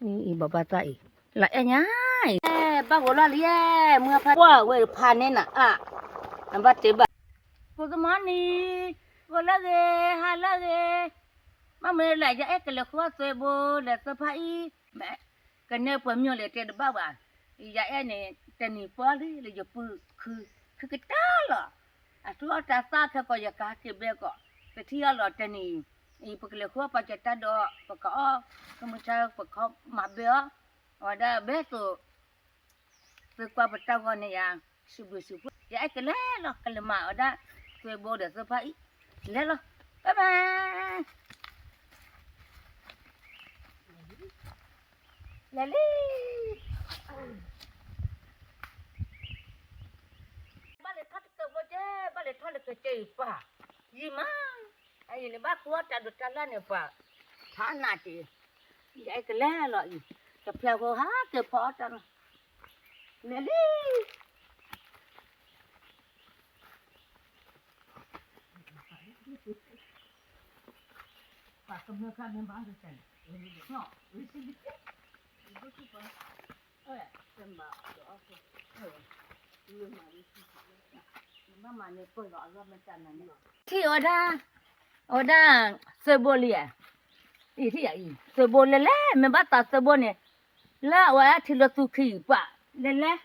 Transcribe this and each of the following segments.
အံၤဘၣ်ဘၣ်သးအံၤ, လီၤအဲၣ်ညါအံၤ, ဘၣ်ဂီၤလီၤလံ, မုၢ်ဖးပှၢ်ဝဲဖးန့ၢ်နၤအါ, နဘၣ်တဲဘၣ်, good morning, ဂီၤလၢဂ့ၤ, ဟါလၢဂ့ၤ, ဘၣ်မနုၤလဲၣ် ယအဲၣ်ကလဲၤဃုအီၣ်သွဲဘိဒီးသၢဖးအံၤ, ကနဲပှၤမၠိလၢတဲတဘၣ်ဘၣ်, ယအဲၣ်န့ၣ် တနံၤပှၢ်လံလၢယပုၢ်ခု, ခုကတၢၢ်လီၤ, အထူအီၣ်တၢ်သၣ်ခဲကိးယကဟးက့ၤဘဲကိး, ကထံၣ်အီၤလီၤတနံၤ, အံၤပကလဲၤဃုအီၣ်ပှၤကတၢ်ဒီး ပကအီၣ်, ကမုၢ်ဆါပခီမၤဘဲအီၤ, အဝဲဒၣ်ဘဲသိး သုကွၢ်ပတၢ်ဂီၤန့ၣ်ယၤ, စံးဘျုးစံးဖှိၣ်, ယအဲၣ်ကလဲၤလီၤ ကလဲၤမၤအီၣ်ဒၣ်သွဲဘိဒီးသၢဖးအံၤ, လဲၤလီၤ, bye bye, လဲၤလံ, ဘၣ်လဲၤထီၣ်တကဲးဖိကဲ, ဘၣ်လဲၤထီၣ်လၢကစၢၢ်အံၤပှၤ, ယံာ်မး, အအံၤန့ၣ်ဘၣ်ကွၢ်တၢ်ဒိးတၢ်လၢ်န့ၣ်ပှၤ, ဖးနးတ့ၢ်, ယအဲၣ်ကလဲၤလီၤအံၤ, တဖျဲးဖိဟးက့ၤဖီအီၣ်တၢ်လီၤ, လဲၤလံ. ထံၣ်အီၤဒၣ်, အီၤဒၣ်, သွဲဘိလံ, အံၤထံၣ်ယၤအံၤ သွဲဘိလဲၤလဲၤ မ့ၢ်ဘၣ်သးသွဲဘိန့ၣ်, လၢအဝဲထံလၢသူခံပှၤ, လဲၤလဲၤ,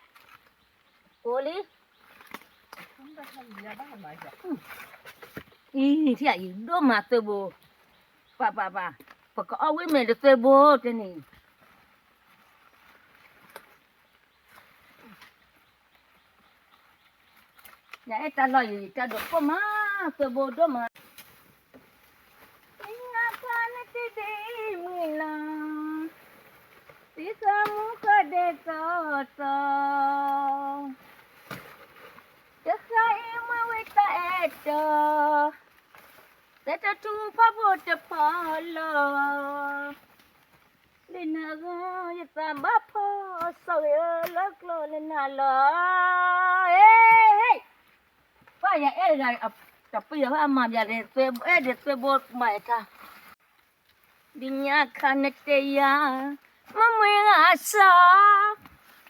အိၣ်လံ အံၤထံၣ်ယၤအံၤ ဒိၣ်မးသွဲဘိ, ပှၤပှၤပှၤ, ပကအီၣ်ဝံၣ်မ့ၢ်တသွဲဘိတန့ၣ်, ယအဲၣ်တၢ်လီၢ်အံၤ တၢ်ဒိးပိာ်မး, သွဲဘိဒိၣ်မး, နံၤညါခါနတ့ဒံးမုၢ်လီၤ, သံသးမူဃၢဒဲးသီသီ, တဃၣ်အံၤမ့ၢ်ဝဲတၢ်အဲၣ်တီ, သဲတထူဖးဖိတဖီလီၤ, လၢနဂီၢ်ယသးဘၣ်ဖီ, စီၤဂ့ၤဧၢ လၢကျိာ်လၢနၤလီၤ, ပှၤယအဲၣ်တဂၤ, တပျံၤအီၤအမၤဘၣ်ဒီး, အဲၣ်ဒိးသွဲဘိမၤအတၢ် ဒ်ညါခါနတဲယၤ, မ့ၢ်မ့ၢ်ဂၤစီၤ,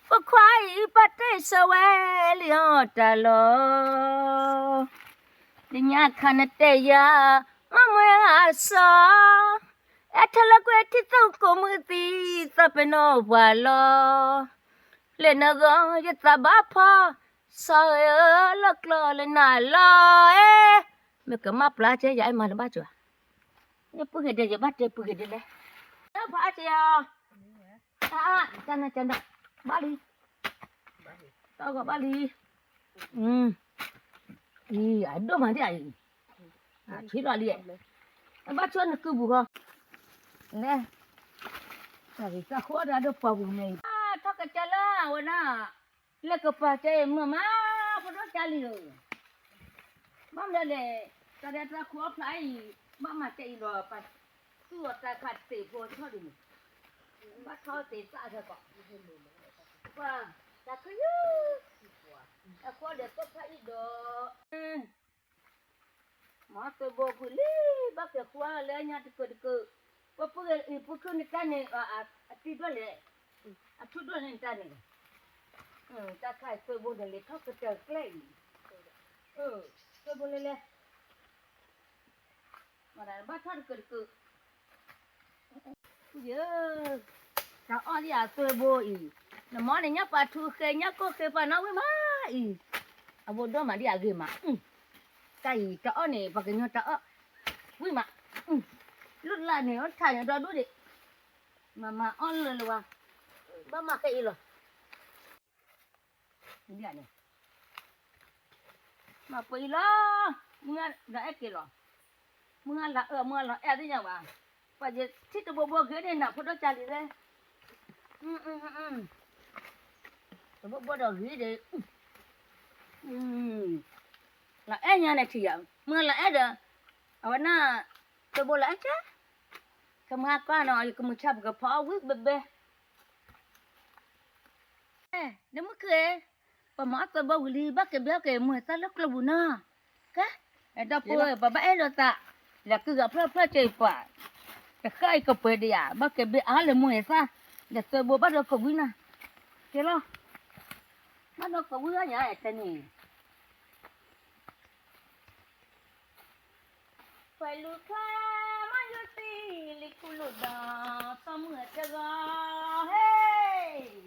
ပခွါအံၤပာ်တ့ၢ်စီၤဝဲလံအီၣ်တၢ်လီၤ, ဒ်ညါခါနတဲယၤ, မ့ၢ်မ့ၢ်ဂၤစီၤ, အဲၣ်ထီၣ်လၢကွဲထံသူၣ်ကိးမုၢ်သံ, သးပ့ၤနီၣ်ပှၤလီၤ, လၢနဂီၢ်ယသးဘၣ်ဖီ, စီၤဧၢ လၢကျိာ်လၢနၤလီၤ, မ့ၢ်ကမၣ်ပျၢ်ကဲ ယအဲၣ်မၤတဘၣ်ကၠီၤ, ယပုၢ်ဂ့ၤဒဲး ယဘၣ်တဲပုၢ်ဂ့ၤဒဲးလဲၣ်, လၢဖးအါကဲအီၤ, အါအါ ကနၤကနၤ, ဘၣ်လံ, တၢ်ဂီၤဘၣ်လံ, အံၤ အဒိၣ်မးဒ်အံၤ, ဆံးလီၤလံ, အဘၣ်ဆိနကုပူၤဃီ, လဲၤ, တၢ်ဃိတၢ်ဒိၣ်ပှၤပူၤန့ၣ်, ထီၣ်ကစၢ်လၢအဝဲဒၣ်, လၢကပၤတဲအံၤမုာ်မး, ဖိဒိၣ်ကၢ်လံဧၢ, ဘၣ်မနုၤလဲၣ်, တၢ်ဒဲးတၢ်ခိအဖျါအံၤ, ဘၣ်မၤတဲအံၤဒီးပှၤ, သူၣ်အီၤတၢ်ခးတသ့ဖိထီၣ်ဒ်န့ၣ်, ဘၣ်ထီၣ်သ့သၣ်ခဲကီး, ပှၤ, တၢ်ခ့ယုၢ်, အဃိဒီးသ့ၣ်ဖးအံၤဒီး မၤသွဲဘိပူၤလံ, ဘၣ်ကဲဃုအီၣ်လၢညါတကၢၢ်တကၢၢ်, ပပုၢ်ဂ့ၤအံၤ ပုၢ်ခုၣ်နတၢ်န့ၣ်, အတံၢ်ဒိၣ်လဲၣ်, အထူဒိၣ်န့ၣ်နတၢ်န့ၣ်, တၢ်ခါအံၤသွဲဘိဒီးလဲၤထီၣ်ကတၢၢ်ကျဲအံၤ, သွဲဘိလဲၤလဲၤ, မၤတၢ်ဘၣ်ထီၣ်တကၢၢ်တကၢၢ် ယ, တၢ်အီၣ်ဒ်အသွဲဘိအံၤ, နမ့ၢ်န့ၣ်ညၣ်ပာ်ထူဃဲ ညၣ်ကိၢ်ဃဲပာ်နီၣ်ဝံၣ်မးအံၤ, အဘိဒိၣ်မးဒ်အဂ့ၤမး, တၢ်အံၤတၢ်အီၣ်န့ၣ် ပှၤကညီတၢ်အီၣ်, ဝံၣ်မး, လုၢ်လၢ်န့ၣ် ထးန့ၣ်ဒီဒူၣ်ဒံး, မၤမၤအီၣ်လၢလၢဝါ, ဘၣ်မၤခဲအံၤလီၤ မၤပှဲၤအံၤလီၤ, မုၢ်ဂၤဒီးအဲၣ်က့ၤလီၤ, မုၢ်ဂၤလၤအၢ မုၢ်ဂၤလီၤအဲၣ်သ့ၣ်ညါဘၣ်, ပှၤယထံၣ်တဘိဘိဂ့ၤန့ၣ် နဖိဒိၣ်ကၢ်လံၤဝဲ, တဘိဘိဒီးဂ့ၤဒီး, လီၤအဲၣ်ညါန့ၣ်ထံၣ်ယၤ, မုၢ်ဂၤလီၤအဲၣ်ဒီး, အဝဲန့ၣ်, တဘိလီၤအဲၣ်ကဲ, ကမၤကွၢ်နီၤ ယကမုၢ်ဆါပကဖီအီၣ်ဝံၣ်ဘဲဘဲ နမုၢ်ခုၣ်, ပမၤအီၣ်သွဲဘိဝံၤလံ ဘၣ်ကဲဘ့ၣ်အီၣ်က့ၤမိၢ်သၣ်လၢကျိပူၤနီၤ, ကဲ, ဒီပုၢ်ဝဲၢ် ပဘၣ်အဲၣ်လိာ်သး, လဲၤကုၢ်ဂၤဖျၢၣ်ဖျၢၣ်က့ၤပှၤ, တဃၣ်အံၤကပှဲၤဒံးဧါ ဘၣ်ကဲဘ့ၣ်အါလၢမိၢ်သၣ်, ဒီးသုးဘိဘၣ်ဒီးကဝံနၤ, ကဲလီၤ, ဘၣ်ဒီးကဝံအီၣ်ညါတဲန့ၣ် ပှဲၤလူၤခွဲမၤယိၣ်တံၢ်လံခူလိာ်ဒီး စီၤမုၢ်အတဂီၤ, ဟ့ၣ်,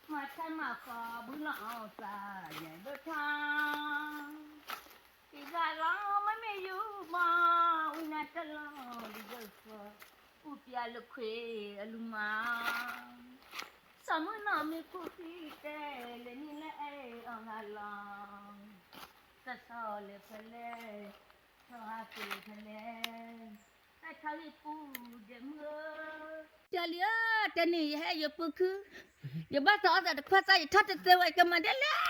မၤထဲမၤဃီဘုလီၤအီၣ်သးယဲၢ်ဒိၣ်ထီ, တံၤဂၤလီၤမ့မ့ၢ်ယူၢ်မီၤ ဝံနၤတၢ်လီၤဒ်ယဲၢ်ဃီ, အူပျဲလၢခွ့အလူၤမၤ စီၤမုၢ်နီၢ်မ့ၢ်ခိၣ်ဃံတဲ လဲၤနံၣ်လၢအဲၣ်အီၤဂၤလီၤ, စီၤစီၤလဲၤဖဲလဲၣ်, ထီၣ်ဟးက့ၤဖဲလဲၣ်, တၢ်ထီၣ်ဂံၢ်ပူၤဒဲးမုၢ်ဧၢ, ကၢ်လံဧၢ, တနံၤယဟဲယပုၢ်ခု, ယဘၣ်သးအီၣ်သးတခွါသး ယထီၣ်တသဲဝဲ ယကမၤဒ်လဲၣ်,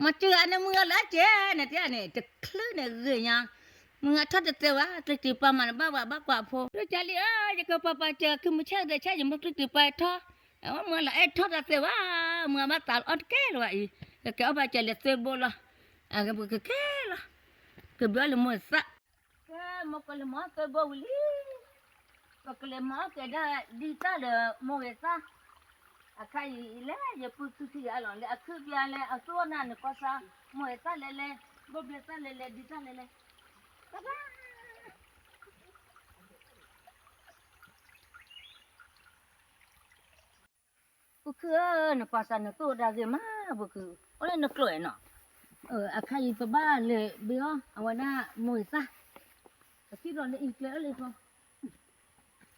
မၤစၢၤအန့ၣ်မုၢ်အီၤလၢကဲန့ၣ် တဲန့ၣ် တချုးန့ၣ်ဂ့ၤညါ, မုၢ်အထီၣ်တသဲဝဲ ကျဲတံၢ်ပှၤမၤတဘၣ်ဝဲဘၣ်ကွၢ်ဖိ, ကၢ်လံဧၢ, ယကပၤပၤစၢၤခုမုၢ်ဆၢၣ်ကဒီးဆၣ် ယမိၢ်ကျဲတံၢ်ပှၤထီၣ်, အဝဲမုၢ်လီၤအဲၣ်ထီၣ်တသဲဝဲ, မုၢ်အဘၣ်သးအီၣ်တကဲလၢၤဘၣ်အံၤ, ကကဲအီၣ်ဘၣ်ကဲလဲၤသဲဘိလီၤ, ကကဲလီၤ, ကဘၣ်လၢမိၢ်သၣ် ကဲ မိၢ်ကလဲၤမၤအီၣ်သဲဘိဝံၤလံ, ပကလဲၤမၤအီၣ်ကဲဒၣ်ဒ်သၣ်ဒီးမိၢ်ဂ့ၤသၣ်, အခါအံၤလၢယပုၢ်ခုထံၣ်ယၤလီၤ လၢအခုပျါလၢအသူၣ်အီၣ်နၤနကွၢ်စၢ်, မိၢ်ဂ့ၤသၣ်လဲၤလဲၤ, ဘိၣ်ဘျဲသၣ်လဲၤလဲၤ ဒ်သၣ်လဲၤလဲၤ, ဘၣ်ဘၣ် ပုၢ်ခုဧၢ, နကွၢ်စၢ်နသူၣ်အီၣ်တၢ်ဂ့ၤမး, ပုၢ်ခု, အိၣ်လၢနကျိၤအဲၣ်နီၤ, အခါအံၤပဘၣ်လဲၤဘ့ၣ်အီၣ် အဝဲဒၣ်မိၢ်ဂ့ၤသၣ်, ပစံၣ်လီၤလၢအံၤကျဲအီၣ်လၢဃီ,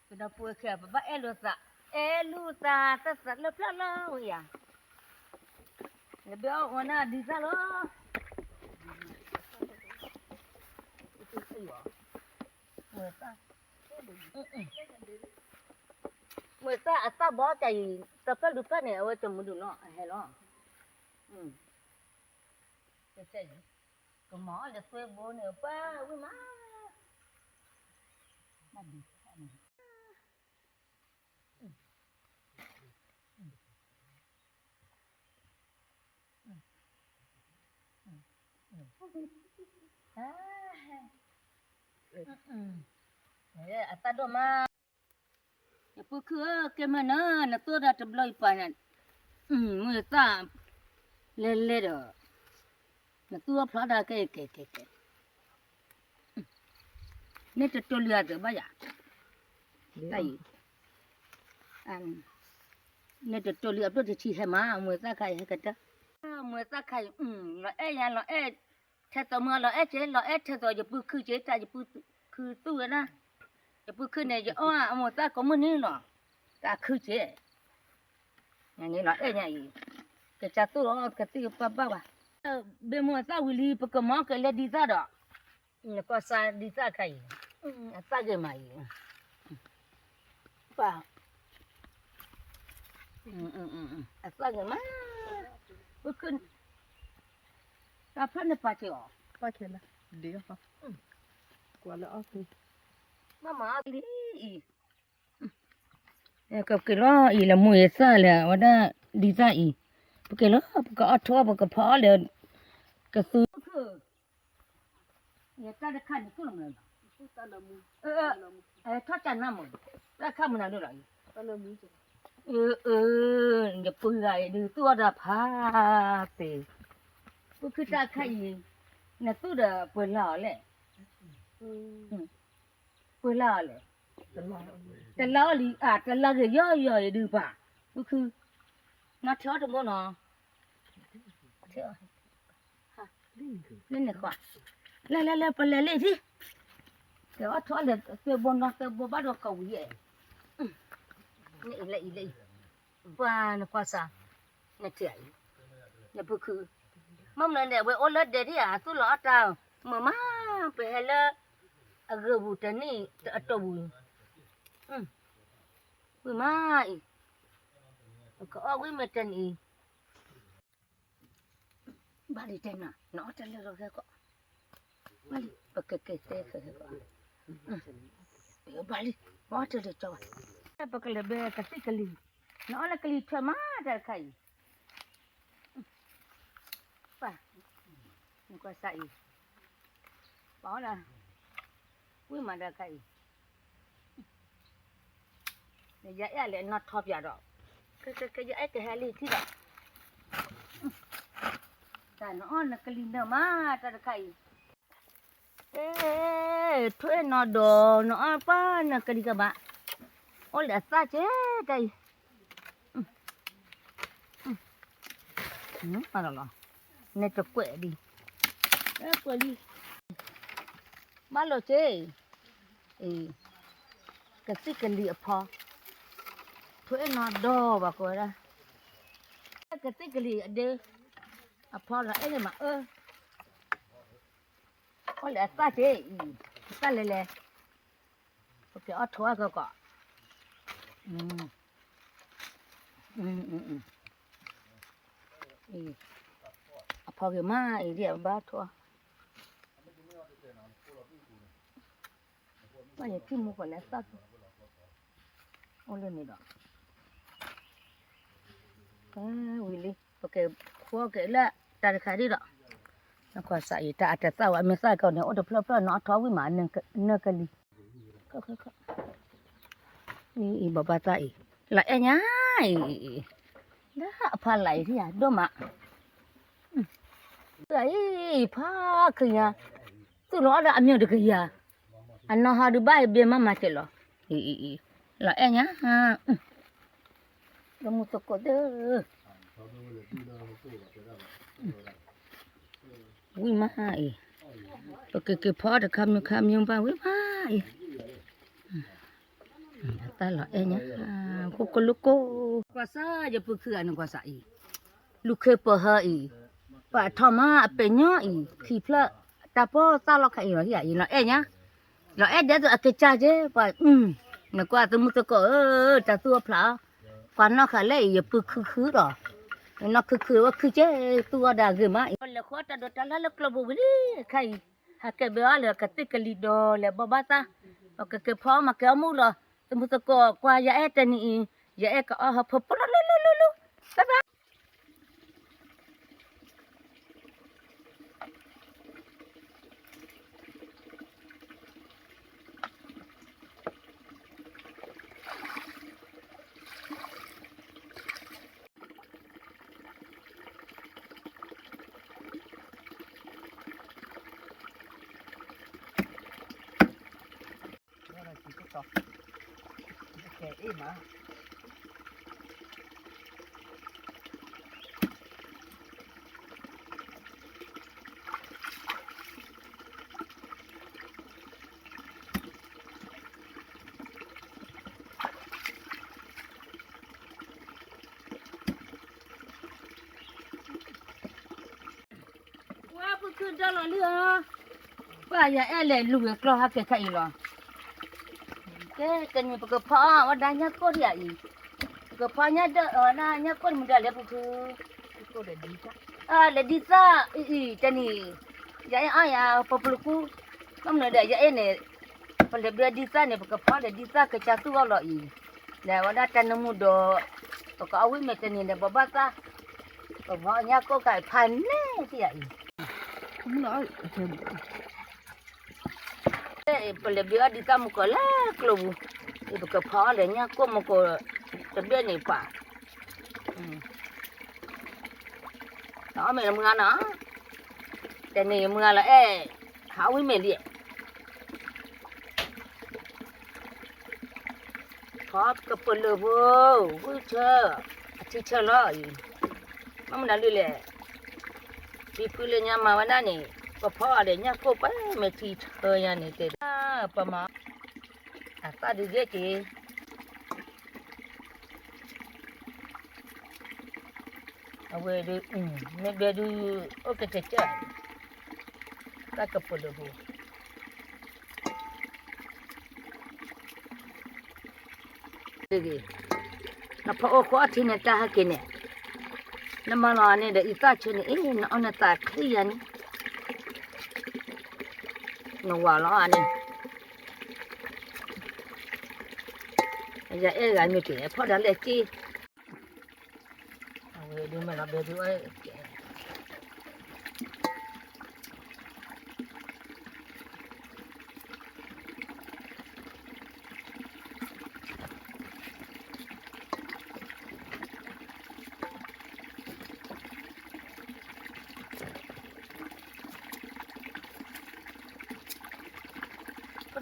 ကဒီးပဝဲခဲ ပဘၣ်အဲၣ်လိာ်သး, အဲၣ်လိာ်သး သၣ်သးလၢဖျၢၣ်လီၤဝဲယၤ, လဲၤဘ့ၣ်အီၣ်ဝဲဒၣ်ဒ်သၣ်လီၤ, မိၢ်ဂ့ၤသၣ် မိၢ်သၣ်အသၣ်ဘီတၢ်အံၤ တဖျၢၣ်ဒုးဖျၢၣ်န့ၣ် အဝဲတမုာ်ဒုးလီၤ အဟဲလီၤ, ကမၤအီၣ်လၢသွဲဘိန့ၣ် ပှၤဝံၣ်မး, အသၣ်ဒိၣ်မး, ယပုၢ်ခုဧၢ, ကဲမ့ၢ်နၤ နသူၣ်ဒၣ်တဘျီအံၤပှၤန့ၣ်, မုၢ်သၣ်လဲၤလဲၤဒီး, နသူၣ်အီၣ်ဖျါဒၣ်ကဲကဲကဲကဲ, န့ၣ်တတိၢ်လံအသးဘၣ်ယၤ, တၢ်အံၤ, န့ၣ်တတိၢ်လံအဘျိၣ်တဆံဟဲမး မုၢ်သၣ်ခါအံၤဟဲကတၢၢ်, မုၢ်သၣ်ခါအံၤ, လီၤအဲၣ်ယၤလီၤအဲၣ်, ထဲသိးမုၢ်လီၤအဲၣ်က့ၤ လီၤအဲၣ်ထဲသိးယပုၢ်ခုက့ၤ တၢ်ယပုၢ်ခုသူၣ်ဝဲဒၣ်, ယပုၢ်ခုန့ၣ် ယအီၣ်အမိၢ်သၣ်ကိးမုၢ်နံၤလီၤ, တၢ်ခုက့ၤ န့ၣ်လီၤအဲၣ်ညါအံၤ, ကစၢ်သူၣ်လီၤကသံၣ်ကပၢ်ဘၣ်ဘၣ်, ဘ့ၣ်မိၢ်သၣ်ဝံၤလံ ပကမၤကဲလဲၤဒ်သၣ်ဒီး, နကွၢ်စၢ်ဒ်သၣ်ခါအံၤ, အသၣ်ဂ့ၤမးအံၤ, ပၢ်, အသၣ်ဂ့ၤမး, ပခု, တၢ်ဖျၢၣ်န့ၣ်ပာ်က့ၤအီၤ, ပာ်က့ၤလၢ, ဒ်အီၤ, ကွၢ်လၢအီၣ်, မ့ၢ်မၤအီၣ်လံအံၤ ကက့ၤလီၤအံၤလၢမိၢ်ယသၣ်လၢအဝဲဒၣ်ဒ်သၣ်အံၤ, ပက့ၤလီၤ ပကအီၣ်ထိၣ် ပကဖီအီၣ်လၢကသူ, ယတၢ်တခါန့ၣ်သူၣ်လီၤမး, ထီၣ်ကၢ်နၢ်မး, တၢ်ခါမုၢ်နၤဒိၣ်လီၤ, အၢ ယပုၢ်ဂၤအံၤဒုးသူၣ်အီၣ်တၢ်ဖးသ့, ပုၢ်ခုတၢ်ခါအံၤ, နသူၣ်ဒီးပှဲၤလၢအီၤလဲၣ် ပှဲၤလၢအီၤလဲၣ်, တလၢအီၤလံ, တလၢဂ့ၤယီယီအံၤဒုးပှၤ, ပုၢ်ခု, နီၢ်ထံအီၣ်တဘိနီၤ, ထံအီၣ်, လၢန့ၣ်ဃီ, လၢလၢလၢပလဲၤလံထံ, ကဲအီၣ်ထီၣ်လၢသၢဘိနီၤ သၢဘိဘၣ်ဒီးကဝံၤယဲၢ်, လၢအံၤလၢအံၤ, ပှၤနကွၢ်စၢ်, နထံၣ်အံၤ, နပုၢ်ခု, မ့ၢ်မနုၤန့ၣ် အဝဲအိၣ်လၢဒဲးဒ်ဧါ သူၣ်လီၤအီၣ်တၢ်, မုာ်မး, ပဟဲလၢ, အဂ့ၤပူၤတနံၣ်အတီၢ်ပူၤ, ဝံၤမးအံၤ, ပကအီၣ်ဝံၤမ့ၢ်တနံၣ်အံၤ ဘၣ်လံတဲနၤ နအီၣ်တၢ်လၢလီၤဂဲကီး, ဘၣ်လံ ပကက့ၤတဲခဲကီး, ဘၣ်လံ ပအီၣ်တၢ်လၢကၠီဘၣ်, ပကလဲၤဘဲကသံၣ်ကလံၤ, နအီၣ်လၢကလံၤထွဲမးတၢ်တခါအံၤ, ပၢ်, နကွၢ်စၢ်အံၤ, ပအီၣ်လၢ, ဝံၣ်မးတၢ်တခါအံၤ ပ ယအဲၣ်လဲၣ်နီၣ်ထီပၠးဒီး, ကဲ ကဲ ကဲ ယအဲၣ်ကဟဲလံထံၣ်ဒီး, တၢ်နအီၣ်နကလံၤနၢၤမး တၢ်တခါအံၤ, ကဲ ထွဲနီၢ်ဒီး နအီၣ်ပှၢ်နကလံၤကဘၣ်, အိၣ်လၢအသၣ်ကဲ တၢ်အံၤ, လီၤ, နဲတကွဲးဒံး, ကွဲးလံ, ဘၣ်လိာ်က့ၤ, ကသံၣ်ကလံၤအဖီ, ထွဲနီၢ်ဒီးဘၣ်ကိးဝဲဒၣ်, ကသံၣ်ကလံၤအဒ့, အဖီလီၤအဲၣ်န့ၣ်မးအၢ, အိၣ်လၢအသၣ်က့ၤအံၤ, အသၣ်လဲၤလဲၤ, ပကဲအီၣ်ထိးအကီၢ်ကီၢ်, အဖီဂ့ၤမးအံၤဒ်အဘၣ်ထိး, ဘၣ်ယထံၣ်မူကီၢ်လၢအသၣ်, အိၣ်လၢန့ၣ်ဒီး ဝံၤလံ ပကဲဃီကဲလၢတၢ်တခါဒ်ဒီး, နကွၢ်စးအံၤ တၢ်အတသၣ်ဝဲ အမ့ၢ်သၣ်ကီးန့ၣ် အိၣ်တဖျၢၣ်ဖျၢၣ်နီၤ အထီဝံၣ်မး နကလံၤ, အံၤ ဘိးဘၣ်သၣ်အံၤ လီၤအဲၣ်ညါအံၤ, လၢအဖီလာ်အံၤ ထံၣ်ယၤဒိၣ်မး, အံၤ ဖးခုညါ, သူၣ်လီၤအီၣ်ဒီးအမျိာ်တကယၤ, အနီၢ်ဟီဒုးဘၣ်အဘ့မးမၤစၢၤလီၤ, အံၤ လီၤအဲၣ်ညါ, သမူသကိးသၢ ဝံၣ်မးအံၤ, ပကက့ၤဖီအီၣ်တခါမုၢ်ခါမုၢ်ဘၣ်ဝံၣ်မးအံၤ, အတၢ်လီၤအဲၣ်ညါ, ဃိကလိကိး, ကွၢ်စၢ်ယပုၢ်ခုဂၤန့ၣ်ကွၢ်စၢ်အံၤ, လူၤခ့ပၢၤဟၢအံၤ, ပှၤထီၣ်မးအပဲာ်ညီအံၤ ခံဖျၢၣ်, တၢ်ပီၢ်သၣ်လီၢ်ခါအံၤလီၤ ဟံၣ်အံၤလီၤအဲၣ်ညါ, လီၤအဲၣ်ဒဲးသိးအကစၢ်က့ ပှၤ, နကွၢ်သမူသကိးဧၢ, တၢ်သူၣ်အီၣ်ဖျးအီၤ, ပှၤနီၢ်ဃာ်လၢအံၤ ယပုၢ်ခုခုဒီး, နီၢ်ခုခုဝဲခုက့ သူၣ်အီၣ်ဒၣ်ဂ့ၤမးအံၤ, လဲၤဃီတၢ်ဒိးတၢ်လၢ်လၢကျိပူၤဝံၤလံ, ခဲအံၤ, ဟးကဲဘၣ်အီၤလၢကသံၣ်ကလံၤဒီးလဲၤဘိးဘၣ်သၣ်, ပကက့ၤဖီအီၣ်မၤကဲအီၣ်မူလီၤ, သမူသကိးကွၢ်ယၤအဲၣ်တနံၤအံၤ, ယအဲၣ်ကအီၣ်ဟၢဖၢဖိလီၤလီၤလီၤလီၤလီၤ, ဘၣ်ဘၣ် ဝဲပူၤခုဒီလီၤလံဧါ, ပှၤယအဲၣ်လဲၤလူၤဝဲကျီဟးကဲခဲအံၤလီၤ, ကဲတနံၤပကဖီအီၣ်ဝဲဒၣ်ညၣ်ကိၢ်ဒံးအံၤ, ပကဖီညၣ်ဒၢးဝဲဒၣ်ညၣ်ကိၢ်တမုၢ်ဒၢ်လဲၣ်ပူၤခု လဲၤဒ်သၣ်အံၤအံၤတနံၤ, ယအဲၣ်အီၣ်ယၤပပလူၤကူ, ဘၣ်မနုၤဒီးယအဲၣ်န့ၣ်, ပလဲၤဘျၢဒ်သၣ်န့ၣ် ပကဖီဒီးဒ်သၣ်ကစၢ်သူၣ်အီၣ်လီၤအံၤ, လဲၤဝဲဒၣ်တၢ်နမူဒီး, ပကအီၣ်ဝံၣ်မ့ၢ်တနံၤဒီးဘိးဘၣ်သၣ်, ပဖီညၣ်ကိၢ်ကဖးနဲၣ်သံအံၤ ပလဲၤဘျၢအီၣ်ဒ်သၣ်မူကီၢ်လၢကျိပူၤ, ပကဖီအီၣ်ဒီးညၣ်ကိၢ်မူကီၢ်, တဘျဲၣ်န့ၣ်ပှၤ, အီၣ်မ့ၢ်လၢမုၢ်ဂၤနီၤ, တနံၤမုၢ်ဂၤလီၤအဲၣ်, ဟးဝံၣ်မ့ၢ်လံ, ဖီကပလၢၢ်ဖိ, ဝံၣ်ဆၢ, အထံဆၢလီၤအံၤ, မ့ၢ်မနုၤဒ်လဲၣ် ဖံဖုလၢညါမၤဝဲဒၣ်န့ၣ်, ပဖီအီၤဒီးညၣ်ကိၢ်ပှဲၤမ့ၢ်ထံထၢယၤန့ၣ်တဲဒၣ်, ပမၤ, အသၣ်ဒုးဂ့ၤက့ၤ, အဝဲဒုး, မ့ၢ်ဘဲဒုး, အိၣ်ကတဲာ်ကၢ်, တၢ်ကပလၢၢ်ဖိ နဖီအိၣ်ဃီအထံန့ၣ်တၢ်ဟဲက့ၤန့ၣ်, နမၤလီၤန့ၣ်ဒီးအံသၣ်ဆၢန့ၣ် အ့ၣ် နအီၣ်နသးချံယၤန့ၣ်, နဝၤလီၤန့ၣ်, ယအဲၣ်ဂၤမ့ၢ်က့ၤဖီၣ်ဒၣ်လဲၣ်က့ၤ အဝဲဒုးမ့ၢ်လီၤဘဲဒုး, ကဲ,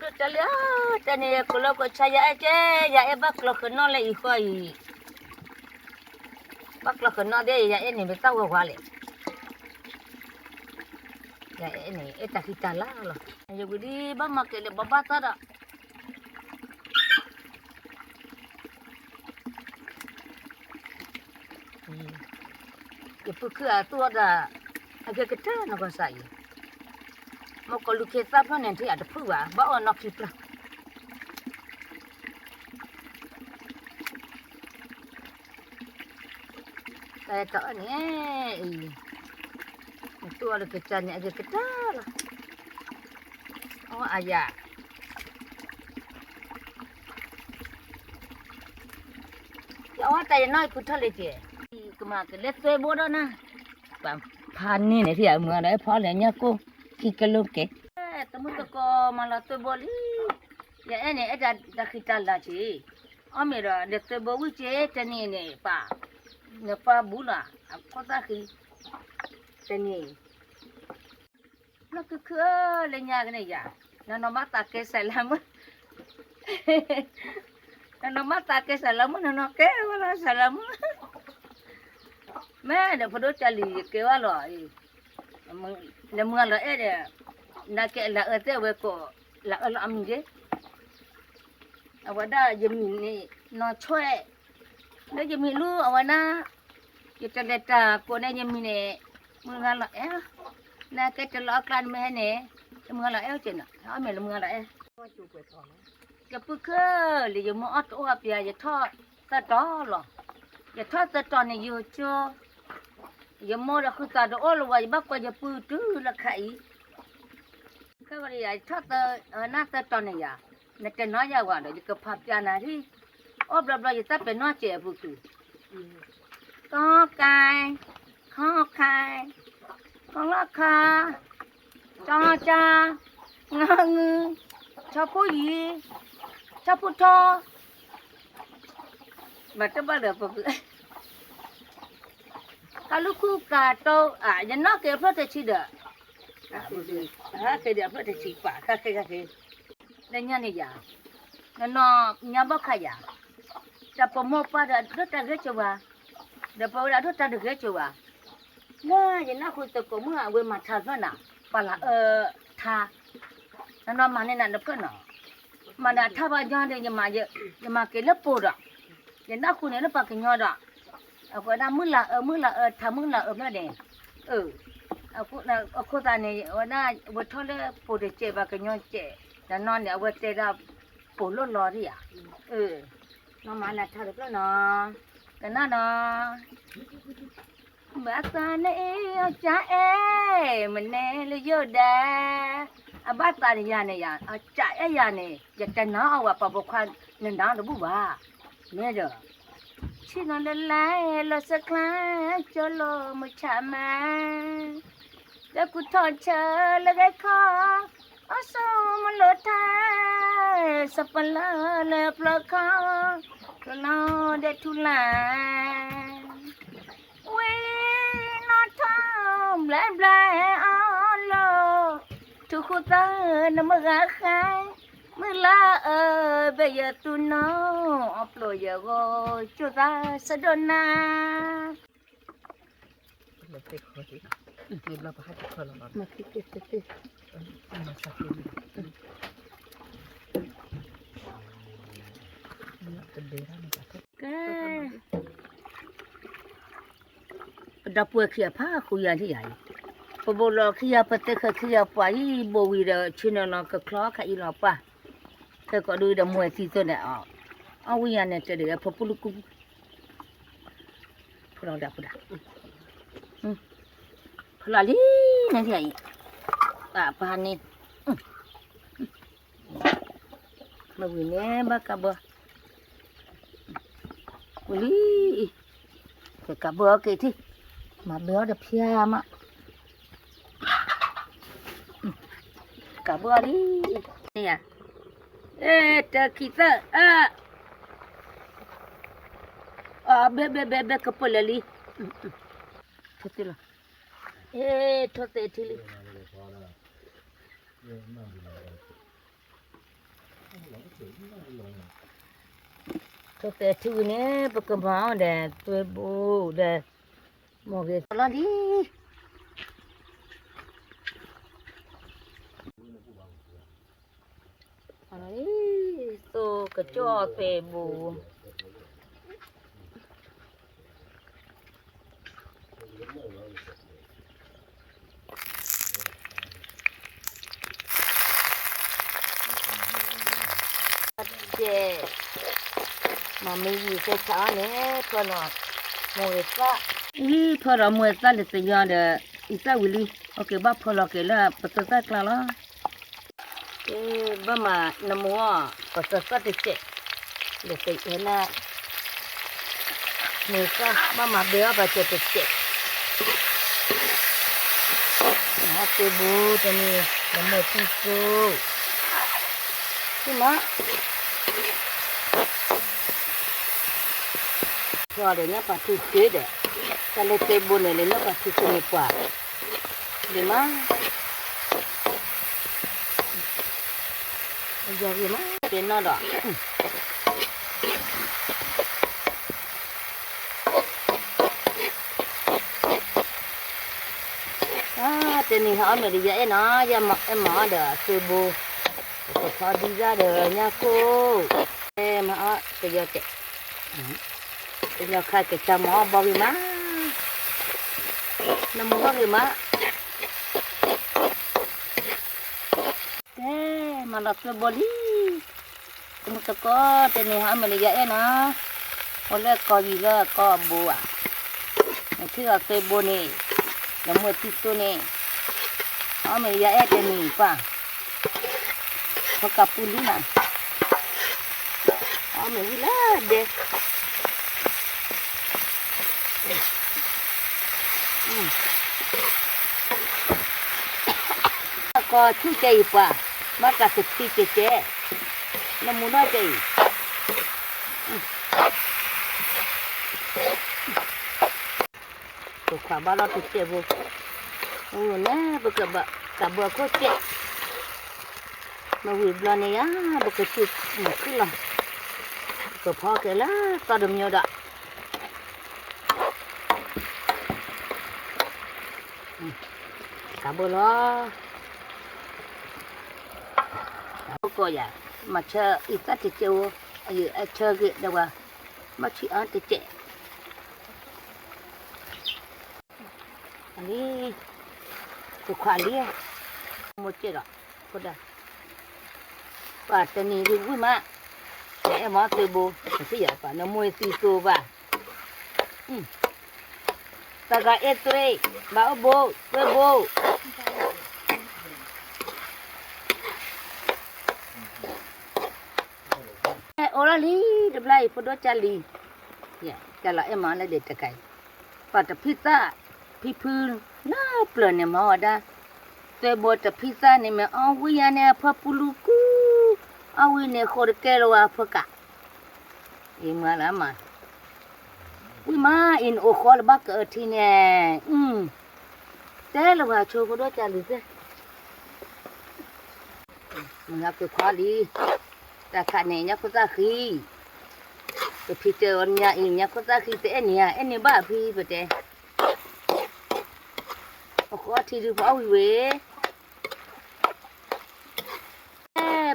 တၢ်လၢ တၢ်န့ၣ် ကိးလီၤကိးဆါ ယအဲၣ်ကဲ, ယအဲၣ်ဘၣ်ကျီဃၢၤနီၣ်လၢအံၤဃီအံၤ, ဘၣ်ကျီဃၢၤနီၣ်ဒဲး ယအဲၣ်န့ၣ် မ့ၢ်တၢ်ဝဲဝါလဲၣ်, ယအဲၣ်န့ၣ် အဲၣ်တၢ်ဃံတၢ်လၤလီၤ, ယဝံၤဒ်ဘၣ်မၤကဲၤလၢဘၣ်ဘၣ်သၣ်ဒီး ယပုၢ်ခုၣ်အသူၣ်အီၣ်တၢ် အဂ့ၤကတၢၢ်နကီၢ်စးအံၤ, မ့ၢ်ကီးလူၤခ့သၣ်ဖျၢၣ်န့ၣ် ထံၣ်အတဖုၣ်ဘၣ် ဘၣ်အီၣ်နီၢ်ခံဖျၢၣ် တၢ်အၢၣ်န့ၣ်အံၤ, နသူၣ်အီၣ်တကစၢ်န့ၣ် အဂ့ၤကတၢၢ်လီၤ, အီၣ်အယၤ ယအီၣ်တၢ်ယနီၢ်ယဖုထီၣ်လံက့ၤ, ကမၤကလဲၤသွဲဘိဒီးနၤ, ပဖးန့ၢ်န့ၣ် ထံၣ်အမုၢ်ဒီး ဖီလဲၣ်ညၣ်ကိၢ် ခံကလိကဲ, တမုၢ်တကိးမၤလီၤသွဲဘိလံ, ယအဲၣ်န့ၣ် အဲၣ်တၢ်ဃံတၢ်လၤက့ၤ, အီၣ်မ့ၢ်ဒီး လဲၤသွဲဘိဝံၣ်က့ၤ တနံၤန့ၣ် ပၢ်, နပၢ်ဘူးလီၤ အခိၣ်သၣ်ဃံ, တနံၤ နီၢ်ခုၣ်ခုၣ်ဧၢ လၢညါကန့ၣ်ယၤ, နနီၢ်မၤသးကဲစၢ်လၢမုၢ်, နနီၢ်မၤသးကဲစၢ်လၢမုၢ် နနီၢ်ကဲဝဲလီၤစၢ်လၢမုၢ်, မ့ၢ်ဒီးဖိဒိၣ်ကၢ်လံၤယကဲဝဲလီၤ, နမုၢ်လီၤအဲၣ်ဒီး, နကဲလၢအၢသ့ၣ်ဝဲကိး, လၢအၢလီၤအမံၤက့ အဝဲဒၣ်ယမံၤန့ၣ် နီၢ်ဆွဲၣ်, လၢယမံၤလူအဝဲဒၣ်, ယတလဲၤတၢ်ကိးန့ၣ်ယမံၤန့ၣ်, မုၢ်ဂၤလီၤအဲၣ်, နကဲတလီၤအကျါနမ့ၢ်ဟဲန့ၣ်, မုၢ်ဂၤလီၤအဲၣ်က့နီၤ အီၣ်မ့ၢ်လၢမုၢ်ဂၤလီၤအဲၣ်, ယပုၢ်ခုၣ်လံ ယမိၢ်အီၣ်တအိၣ်အပျဲ ယထီၣ်သၢတီၤလီၤ, ယထီၣ်သၢတီၤန့ၣ် ယိၤကၠိ, ယမိၢ်ဒီးဃုသးတအိၣ်လၢၤဝဲ ယဘၣ်ကွၢ်ယပုၢ်တုၤလၢခါအံၤ ခဲဂီၤဒီးယၤ ယထီၣ်သၢနၢ်သၢတီၤန့ၣ်ယၤ, နတဲနီၣ်ယၤဝဲဒီး ယကဖးပျဲနၤလံ, အိၣ်ဘျီဘျီယသးပ့ၤနီၣ်စဲးအပူၤကွံာ်, ကီကဲ, ခီခဲ, ကီလီခါ, ကီကါ, ငါငု, ဆီဖိယံၤ, ဆီဖိထီ, မၤတဘၣ်လၢပူၤကွံာ် ကလူၢ်ခူၣ်ကၤတိ, ယနီၣ်က့ၤအဖျၢၣ်တဆံဒီး, ဟဲက့ၤဒီးအဖျၢၣ်တဆံပာ် ခါခဲခါခဲ, လၢညါန့ၣ်ယၤ, နနီၢ်ညါဘီၣ်ခါယၤ, တၢ်ပမိၢ်ပၢ်ဒီးဒိၣ်တၢ်ဂဲၤကၠိဝဲ, ဒီးပဝဲဒၣ်ဒိၣ်တၢ်တဂဲၤကၠိဝဲ, လၢယနၢ်ဟူသကိးမုၣ်အဝဲမၤထါဖျၢၣ်နၤ, ပှၤလၢအအၢထါ, နနီၢ်မၤန့ၢ်နၤတဖျၢၣ်နီၤ မၤဒီးထါဘၣ်ညီဒီး ယမၤက့ၤလၢပိၤဒီး, ယနၢ်ဟူန့ၣ်လၢပှၤကညီဒီး, အဃိဒၣ်မုၢ်လၢအအၢ မုၢ်လၢအအၢ ထါမုၢ်လၢအအၢဖျၢၣ်န့ၣ်, အဃိသတးန့ၣ် အဝဲဒၣ်ဝဲထီၣ်လၢပိၤတစဲး ပှၤကညီစဲး, ဒီးနီၢ်န့ၣ် အဝဲတဲဒၣ်ပိၤလိၣ်လီၤဒံးဧါ, နီၢ်မၤနၤထါတဖျၢၣ်နီၤ, ကနၣ်နီၤ ဘၣ်သးန့ၣ်အ့ၣ် အကၢ်အဲၣ် မနဲလၢယိၣ်ဒဲး, အဘၣ်သးန့ၣ်ယၤန့ၣ်ယၤ အကၢ်အဲၣ်ယၤန့ၣ် ယတနာ်အီၤဝဲ ပှၤပိာ်ခွါနနာ်တဘူၣ်ဘၣ်, မ့ၢ်ဒီး, ဆ့ၣ်နီၤလၢလဲၤလီၤစၢၤကျါ ကၠီလိာ်မုၢ်ဆါမး လၢကူထီၣ်ဆၢလၢဂဲၤခီ, အီၣ်ဆိးမလိာ်ထါ, စီၤပၤလၢလၢပျၢၤခီ, ကလီၤဒဲးထူလၢ်, ဝံၤနီၣ်ထီၣ်ဘျဲဘျဲအီၤလီၤ, ထူၣ်ဃူသၢနမုၢ်ဂၤဃါ, မုၢ်လၢအအၢဘဲယသူၣ်နီၣ်, အီၣ်ပျိၢ်ယဂီၤကၠိသးစဒိၣ်နၤ ကဲ, ပဒီပုၢ်ဝဲၢ်ခံဂၤဖးဃုာ်ယၤလံယၤအံၤ, ပဘိးလီၤခံဂၤပသဲဃဲၤခံဂၤပှၤအံၤ ဘိးဝံၤဒီးဆ့ၣ်နီၤလီၤကချီခါအံၤလီၤပှၢ်, ခဲကိးဒုဒီးမွဲၤသံသိးဒီးအီၤ, အီၣ်ဝံၤယၤန့ၣ် တဲဒ်အဖိပူၤလူၤကူ ဖီလီၤဒၣ်ပူၤဒၣ်, ဖီလီၤလံ နထံၣ်အံၤ, ပၢ်ပၢ်န့ၣ်, မ့ၢ်ဝံၤန့ၣ် ဘၣ်ကးဘၢ, ဝံၤလံ, ကကးဘၢအီၤက့ၤထံၣ်, မၤဘၢအီၤဒီးဖျါမး ကးဘၢအီၤလံ, န့ၣ်ယၤ, အဲ တၢ်ခံသၢ အၢ, အၢ ဘဲ ဘဲ ဘဲ ဘဲ ကပၢၢ်လၢာ်လံ, ထိၣ်သ့လီၤ, အဲ ထိၣ်သ့ထံလံ, အၢ မၤဘၣ်လီၤ, ထိၣ်သဲးထံဝံၤန့ၣ် ပကမၤအီၤဒီး သွဲဘိဒီး မိၢ်ဂ့ၤသီလီၤလံ. သိကၠီၣ်သွဲဘိ ကဲ, မ့ၢ်မ့ၢ်ယံာ်ကဲဆးအီၤန့ၣ် ဖၢလီၤမိၢ်ဂ့ၤသၣ်, အံၤဖၢလီၤမိၢ်ဂ့ၤသၣ်လၢသယီဒီး အံသၣ်ဝံၤလံ, အိၣ်က့ၤဘၣ်ဖၢလီၤက့ၤလၢပသၢသၣ်ကျါလီၤ. ကဲ, ဘၣ်မၤနမိၢ်အီၤ ပသၢသၣ်တစဲး, လၢသယီနၤ မိၢ်ဂ့ၤသၣ် ဘၣ်မၤဘဲအီၤပစဲးတစဲး, မၤအီၣ်သွဲဘိတန့ၢ် လၢမိၢ်သံသိ မး ဖျီဒီးညၣ်ပၤထူၣ်သ့ဒီး, တၢ်လၢသွဲဘိန့ၣ် လၢညၣ်ပၤထူၣ်သ့န့ၣ်ပှၤ, ဒ်မး, ယီၤဂ့ၤမး တဲနီၢ်ဒီး တနံၤဟးအီၣ်မ့ၢ်ဒီးယအဲၣ်နီၤ, ယအဲၣ်မၤအီၣ်ဒီးအသွဲဘိ, ပကဖီဒံးဒၣ်ဒီးညၣ်ကိၣ်, မၤအီၣ်တယီၤကဲး, တယီၤခါကစၢ်မၤအီၣ်ဘီဂ့ၤမး, နမူဘီဂ့ၤမး, ကဲ, မၤလီၤသွဲဘိလံ မုၢ်တကိး တနံၤဟးအီၣ်မ့ၢ်လၢယအဲၣ်နီၤ, အိၣ်လၢကီၢ်ယံၤလၢကီၢ်အဘိဧါ, နထံၣ်အီၤသွဲဘိန့ၣ်, နမိၢ်သံသိန့ၣ်, ဟးအီၣ်မ့ၢ်လၢယအဲၣ်တနံၤပၢ်, ဖီကးပူၤလံနၤ, ဟးအီၣ်မ့ၢ်ဝံၤလၢဒဲ ကီၢ်ဆူၣ်ကဲအံၤပှၤ, ဘၣ်ကးတထံကဲကဲ, နမူနီၢ်ကဲအံၤ, ပခွးဘၣ်လီၤတစဲးဖိ, အိၣ်န့ၣ် ပကဘၣ်ကးဘၢခိၣ်စဲး, မ့ၢ်ဝံၤဘျီန့ၣ်ယါ, ပကစူၢ်မုာ်ခုၣ်လီၤ, ပကဖီက့ၤလၢသီတမံၤဒီး ကးဘၢလီၤ, ကီၢ်ယၤ, မၤဆၢအံသၣ်တစဲးဧိၤ, အယအဆၢဂ့ၤဒီးဝဲ, ဘၣ်ဆံးအါတစဲး, လံ, ကခွးလံ, မိၢ်စဲးဒီး, ပှၤတနံၤဒုးဝံၣ်မး, နအဲၣ်မၤအီၣ်သွဲဘိ, နသံယၤပှၤ နမိၢ်သံသိဘၣ် တၢ်ဂၤအဲၣ်သွဲ, ဘၣ်အိၣ်ဘိ, သွဲဘိ, အိၣ်လီၤလံ, တဘျီအံၤ ဖိဒိၣ်ကၢ်လံ, ကၢ်လီၤအဲၣ်မၤလၢဒဲးတကးအံၤ, ပှၤတဖံးသၣ်, ဖံဖု, လၢပျၢၤန့ၣ်မၤဝဲဒၣ်, သွဲဘိတဖံးသၣ်န့ၣ်မ့ၢ်အီၣ်ဝံၣ်ယါန့ၣ် အဖၢပူၤလူၤကူ, အီၣ်ဝံၣ်န့ၣ်ဃိတကဲလၢၤဝဲအဖၢကး အံၤမၤလၢမၤ, ဝံၣ်မးအံၤနအိၣ်ဃီလၢဘၣ်ကအၢထံန့ၣ်, တဲလၢပှၤဆိဖိဒိၣ်ကၢ်လံသ့ၣ်, မုၢ်ဟါကခွါလံ, တၢ်ခးန့ၣ်ညါခိၣ်သၣ်ဃံ, ပဖံတဲအီၤညါအံၤ ညါခိၣ်သၣ်ဃံ တအဲၣ်န့ၣ်ဧါ, အဲၣ်န့ၣ်ဘၣ်အဖံပတဲ, အဃီထံဒုးပအီၣ်ဝံၤဝဲ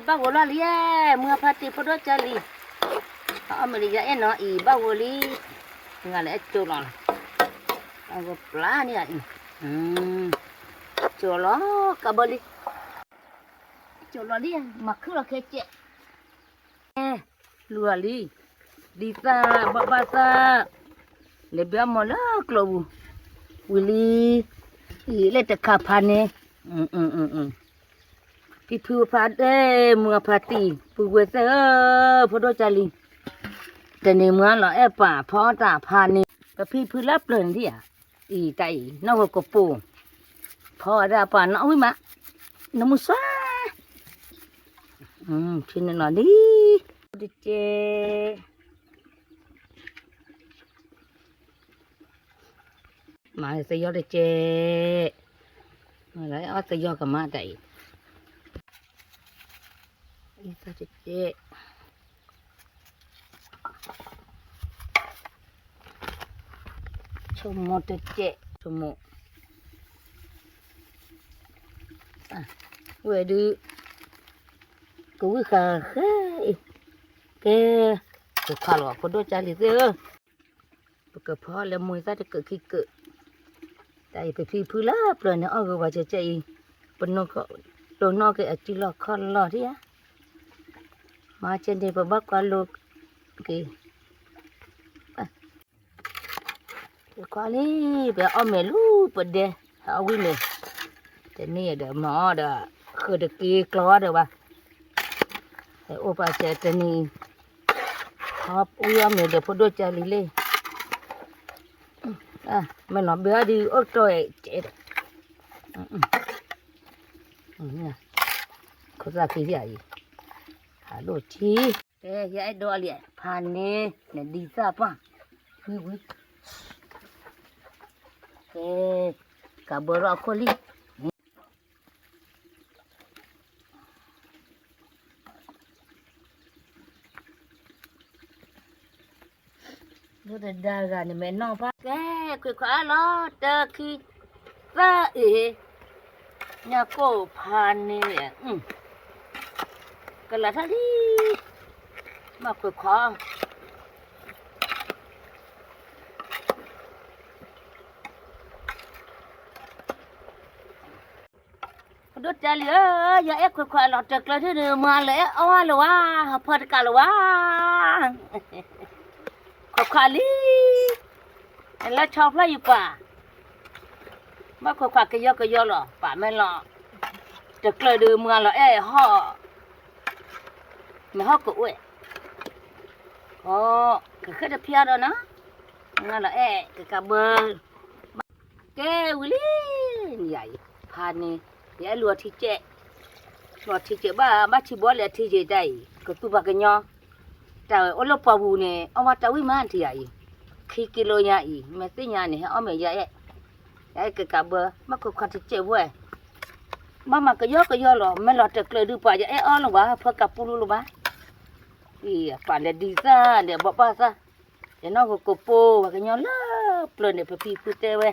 ဘၣ်ဂိးလီၤလံ, မုၢ်အဖါတံၢ်ဖိဒိၣ်ကၢ်လံ, အီၣ်မ့ၢ်လၢယအဲၣ်နီၤအံၤ ဘၣ်ဂိးလံ, ငါလၢအကၠိလီၤ, အဂီၤပျၢ်န့ၣ်အံၤ, ကၠိလီၤ, ကဘၢလံ, ကၠိလီၤလံ, မၤခုၣ်လီၤခဲကဲး လူၤအီၤလံ, ဒ်သၣ်ဘၣ်ဘၣ်သၣ်, လဲၤဘၣ်မီၤလၢကျိပူၤ, ဝံၤလံ, အံၤလၢတခါဖးန့ၣ်, ဖံဖုဖါဒဲး မုၢ်အဖါတံၢ် ပုၢ်ဝဲၢ်သ့ၣ်ဧၢ, ဖိဒိၣ်ကၢ်လံ, တနံၤမုၢ်လီၤအဲၣ်ပာ်ဖီတၢ်ဖါန့ၣ် ပဖံဖုလၢပျၢၤန့ၣ်ဧါ, အံၤတၢ်အံၤ နီၢ်ဝဲကပိာ်, ဖီအီၤဒၣ်ပှၤနီၢ်ဝံၣ်မး, နမူစွါ, ဖံန့ၣ်လီၤလံ, တကဲ မၤသယီတကဲး, မၤလၢအီၣ်သယီကမၤတၢ်အံၤ, အံသတကဲး, ဆိမိၣ်တကဲး ဆိမိၣ်, ဝဲဒုး ကဝံၣ်ဃာ်ဃဲအံၤ, ကဲ, ကခးလီၤ ဖိဒိၣ်ကၢ်လံၤသ့ၣ်ဧၢ, ပကဖီလၢမွံသၣ်တကၢးခံကၢး, တၢ်အံၤပဖံဖုလၢပျၢၤန့ၣ် အီၣ်ဂ့ၤဝဲကဲကဲအံၤ, ပနီၢ်ကီၢ် တိၢ်နီၣ်က့ၤအစုလီၢ်ခီၣ်လီၢ်ဒံးဧါ, မၤကဲန့ၣ် ပဘၣ်ကွၢ်လိက့ၤ ခွါလံ, ပအီၣ်မ့ၤလူၤပဒဲ, အီၣ်ဝံၣ်မ့ၤ, တနံၣ်ဒီးမၤအီၣ်ဒီး ဃုာ်တက့ၤကျီဒီးဘၣ်, အိၣ်ပာ်စဲတနံၣ်, ဝံၣ်အီၣ်မ့ၤဒီးဖိဒိၣ်ကၢ်လံၤလံ, မ့ၢ်နီၤဘၢအီၤဒုးအိၣ်တီၢ်, ခိၣ်သၣ်ခံအံၤ, ဟးလိၣ်ထံ ကဲ ယအဲၣ်ဒိးလံ ဖးန့ၢ် နဒံသၣ်ပှၢ်, ဝံၤဝံၤ, ကဲ, ကးဘၢထီၣ်အခိၣ်လံ, ဒိၣ်တဒါဂၤန့ၣ်မ့ၢ်နီၢ်ဖး ကဲ, ခွဲးခွါလီၤ တၢခံ သၢအံၤ, ညၣ်ကိၢ်ဖးန့ၢ်, ကလၤထီၣ်လံ, ဘၣ်ခွဲးခွါ ဖိဒိၣ်ကၢ်လံၤဧၢ, ယအဲၣ်ခွဲးခွါလီၤတကျၢၤဒုး မၤလီၤအဲၣ်အီၣ်လၢၤဝါ, ဟးဖီတကးလၢၤဝါ, ခွဲးခွါလံ, လၢဆီဖျၢၣ်ယပှၤ, ဘၣ်ခွဲးခွါကယီကယီလီၤ ပာ်မ့ၢ်လီၤ, တကျၢၤဒုးမၤလီၤအဲၣ်ဟီၣ်, မ့ၢ်ဟီၣ်ကအိၣ်, ကဃဲၣ်တဖျါဒီးနီၤ, မၤလီၤအဲၣ် ကကးဘၢ ကဲဝံၤလံ, ယၤအံၤ ဖးန့ၢ်, ယအဲၣ်လူၤအထံကဲး, လူၤအထံကဲးဘၣ် ဘၣ်ထံဘီလၢအထံကဲးတၢ်အံၤ ကသူပှၤကညီ, တၢ်ဝဲအိၣ်လၢပှၢ်ပူၤန့ၣ် အီၣ်ဘၣ်တၢ်ဝံၣ်မးထံယၤအံၤ, ခံကံလိယၤအံၤ မ့ၢ်သ့ၣ်ညါန့ၣ် ဟဲအီၣ်မ့ၤယၤအဲၣ်, ယအဲၣ်ကကးဘၢ ဘၣ်ခွဲးခွါထံကဲးဖိ, ဘၣ်မၤကယီကယီလီၤ မ့ၢ်လီၤတကျၢၤဒုးပှၤ ယအဲၣ်အီၣ်လၢၤဝါ ဖၢကးပူၤလူလၢၤဘၣ်, အံၤ ပှၤလဲၤဒံသၣ် လဲၤဘိးဘၣ်သၣ်, ယနီၢ်ဂိၤကိးပိ ပှၤကညီလၢပျၢၤန့ၣ် ပဖံဖုတဲဝဲ,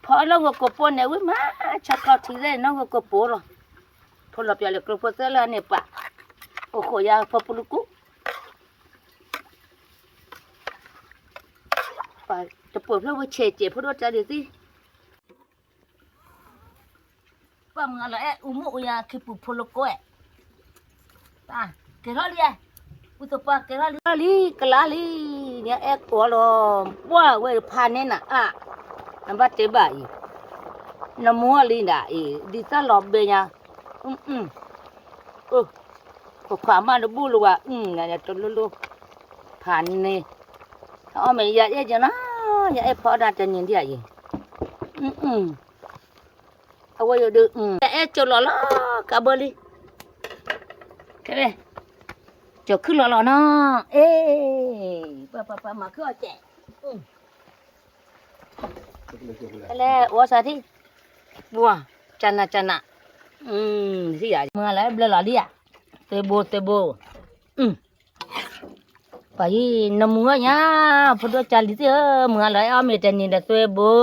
ဖီအီၣ်လၢဂိၤကိးပိန့ၣ် ဝံၣ်မး ဆီခီထံသၣ်န့ၣ် နီၢ်ဂိၤကိးပိလီၤ, ဖိလီၤပျၢၤလၢကျိဖိသၢလၢန့ၣ်ပှၤ, အိၣ်ဃိးယၤဖီပလူကူ, ပှၤတပှဲၤဖျၢၣ်ဝဲဆဲးကဲးဖိဒိၣ်တၢ်ဒံးသံ ပှၤမုၢ်အလီၤအဲၣ်အူမူအူယၤခံပူၤဖိလၢကိး, ကဲထီၣ်လံ, ဝံသပှၢ်ကဲထီၣ်လံ, လီၤလံ ကလါလံ, န့ၣ်အဲၣ်ကိးလီၤ, ပှၢ်ဝဲဖးန့ၢ်နၤအါ, နဘၣ်တဲဘၣ်အံၤ, နမူအလံဒၣ်အံၤ ဒံသၣ်လီၤဘဲညါ, ခွဲးခွါမးတဘူၣ်လၢၤဝဲ, တလိၣ်လိၣ်, ဖးန့ၢ်, အီၣ်မ့ၢ်ယၤအဲၣ်ကနီၤ, ယၤအဲၣ်ဖီအီၣ်ဒၣ်တနံၤဒံးအံၤ, အဝဲယဒုး, အဲၣ်ကၠိလီၤလီၤ, ကးဘၢလံ, ကဲ, ကၠိခုၣ်လီၤလီၤနီၤ, အ့, ပှၤပှၤပှၤမၤခုၣ်အီၣ်ကဲး, ကဲလဲၣ် အိၣ်စၢ်ထံၣ်, ပှၤ, ကနၤကနၤ, မုၢ်လၢဘျၢလီၤလံဧါ, သုဘိသုဘိ, ပှၤယံၤ နမူအီၣ်ညါ, ဖိဒိၣ်ကၢ်လံၤသ့ၣ်ဧၢ, မုၢ်အလီၤအဲၣ်အီၣ်မ့ၤတနံၤဒီးသုဘိ,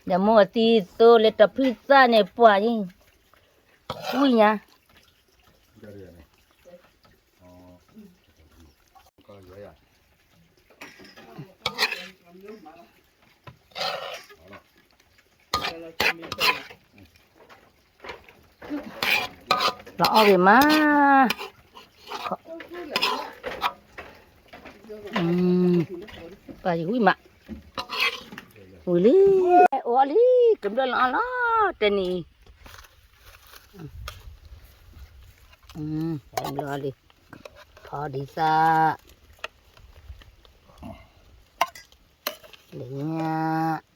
ဒီးမိၢ်အသံသိလၢတဖုသၣ်န့ၣ်ပှၤယံၤ, ဝံၣ်ညါ လီၤအီၣ်ဂ့ၤမး, ပှၤယဝံၣ်မး, ဝံၤလံ, အိၣ်လံ, ကဘျၢလီၤအီၣ်လီၤ, တနံၤအံၤ, ဘျၢလံ, ဖီဒံသၣ်, လၢညါ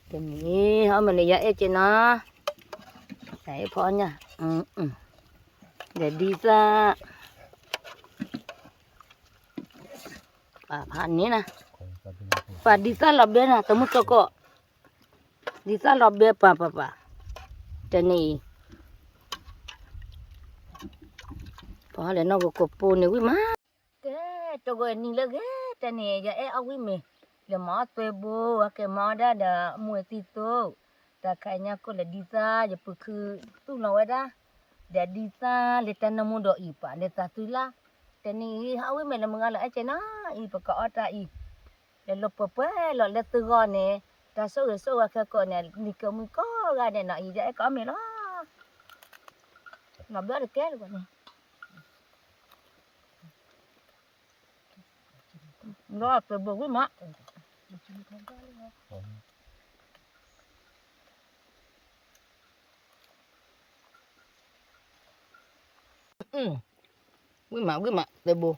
တနံၤ အီၣ်မ့ၤန့ၣ် ယအဲၣ်က့ၤနီၤ, ယအဲၣ်ဖီညၣ်, ဒီးဒံသၣ်, ပှၤဖးန့ၣ်နၤ, ပှၤဒံသၣ်လီၤဘဲနၤ တမုၢ်တကိး, ဒံသၣ်လီၤဘဲပှၤပှၤပှၤ, တနံၤအံၤ, ဟီလဲၤနီၢ်ကကိးပိန့ၣ်ဝံၣ်မး, ကဲ, တဂီၤနံၤလၢဂ့ၤတၢ်န့ၣ် ယအဲၣ်အီၣ်ဝံၣ်မ့ၤ, လဲၤမၤအီၣ်သွဲဘိ, ဟဲက့ၤမၤအီၣ်ဒၣ်ဒီး မူဝဲသံသိ, တၢ်ခါညါကိၣ်လဲၤဒံသၣ် ယပုၢ်ခုသူၣ်လီၤဝဲဒၣ်, ဒီးဒံသၣ်လၢတၢ်နၢမူဒီးအံၤ ပှၤလၢသးသုလၢ်, တနံၤအံၤ ဟးဝံၣ်မ့ၤလၢမုၢ်ဂၤလီၤ အဲၣ်ကဲနီၤအံၤ ပကအီၣ်တၢ်အံၤ, လဲၤလိာ်ပှဲၤပှဲၤလီၤလၢသုဂီၢ်န့ၣ်, တၢ်ဆိၣ်ဂ့ၤဆိၣ်ဝါခဲကိးန့ၣ် နံၤကမှံကိးဂၤဒဲးနီၤအံၤ ယအဲၣ်ကအီၣ်မ့ၤလီၤ, နီၤဘျီတကဲလၢၤဘၣ်န့ၣ် လီၤသွဲဘိဝံၣ်မး, ဝံၣ်မး ဝံၣ်မး သွဲဘိ,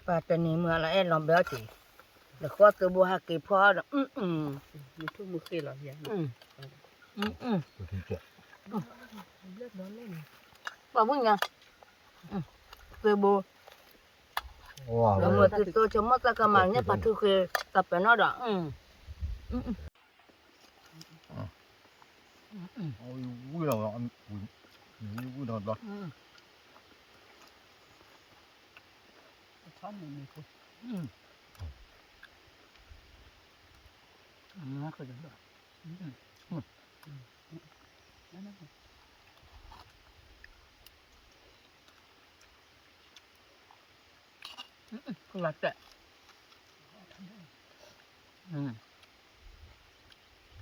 ပှၤတနံၤမုၢ်လီၤအဲၣ်လီၤဘဲအီၣ်တ့ၢ်, လဲၤဃီသွဲဘိဟးက့ၤဖီဒီး, ပှၤဝံၣ်ညါ, သွဲဘိ, လၢမုၢ်သုသိဆိကမိၣ်သးကမၤန့ၢ်ပှၤထုဃ့သးပှဲၤနီၣ်ဒီး, ဝံၣ်လီၤ, ဝံၣ်လီၤဘျီ, လီၤတဲာ်,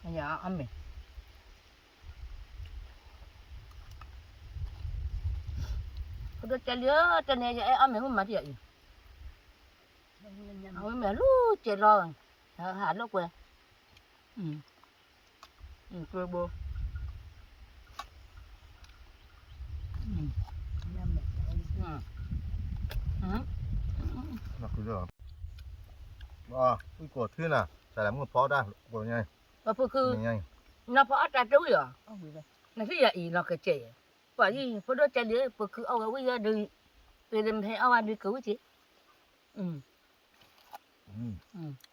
ယအီၣ်မ့ၤ, ဖိဒိၣ်ကဲလံဧၢ တနံၤယအဲၣ်အီၣ်မ့ၤမုၢ်မၤတံၢ်အံၤ, အဝဲမ့ၢ်လူၤကဲလီၤ, ဟးလိာ်ကွဲ, သွဲဘိ, ဝံၣ်ကီးထံနၤ တၢ်လၢမုၢ်ဖီတၢ်, ပဖုခု, နီၢ်ဖီအီၣ်တၢ်တဝံၣ်အီၤ, နဟံၣ်ယၤအံၤလီၤကစဲးယဲ, ပှၤယံၤ ဖိဒိၣ်ကဲလံ ပခုအီၣ်ဝဲဝံၣ်ယဲဒုး, ပမ့ၢ်ဟဲအီၣ်ဝဲဒုးကဝံၣ်က့ၤ,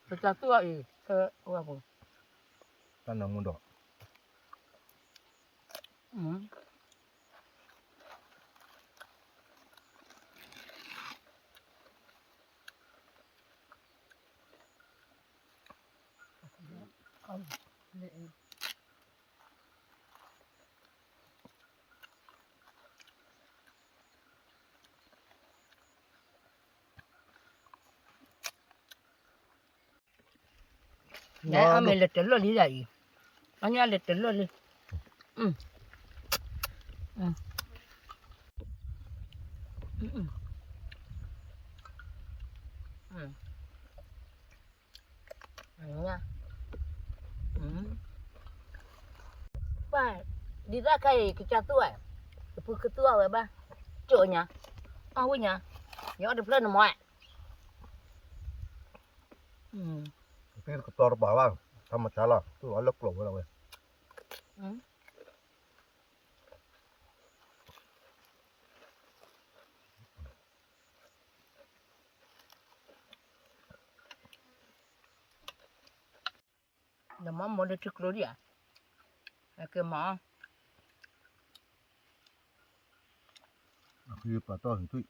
ပကသူၣ်အီၤအံၤ, တၢ်နၢမူဒီး အီၣ်မ့ၤလၢတလီၢ်လံဒၣ်အံၤ, အီၣ်ညၣ်လၢတလီၢ်လံ, ပှၤ, ဒ်သိးခဲအံၤ ကစၢ်သူၣ်ဝဲ, ကဖုကသူၣ်အီၣ်ဝဲဘၣ်, ကၠိညါ, အီၣ်ဝံၣ်ညါ, ယအီၣ်တဖျၢၣ်နမီၢ်, သံကတီၤတပာ်ဘၣ်, ထီမဆါလီၤ သူၣ်အီၣ်လၢကျိၤဝဲလီၤဝဲ နမၤမီၤလၢထံကျိဒံးဧါ, ကဲမၤ, အဖံပာ်တီၢ်ဟံးထွံ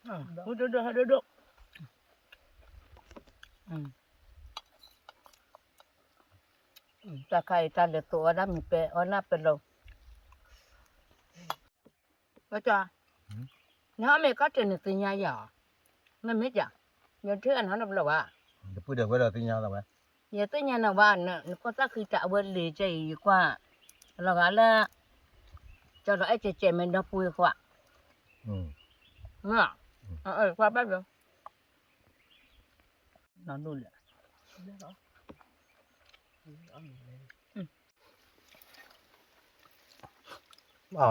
ၣ်ဒိၣ်ဒိၣ်ဟဲဒိၣ်ဒိၣ်, တၢ်ခါအံၤတၢ်လဲၤသိးအီၣ်ဒၣ်မ့ၢ်ပဲအီၣ်နၢ်ပဲလီၤ, ကၠီ, နဟီၣ်မ့ၢ်ကီၢ်တၢ်နသ့ၣ်ညါယၤ, မ့မ့ၢ်ကၠီ, နထံၣ်အနီၢ်နဘျီဘၣ်, ယသ့ၣ်ညါနၤဘၣ်, နကီၢ်သၣ်ဃံတၢ်အဝဲလံာ်ကဲအံၤယကွၢ်, လီၤဂာ်လၢ, ကၠီလီၤအဲၣ်ကဲကဲမ့ၢ်ဒီပုၢ်ဝဲၢ်ကွၢ်, ကွၢ်ဘၣ်ဘျီ နီၢ်ဒိၣ်လဲၣ်,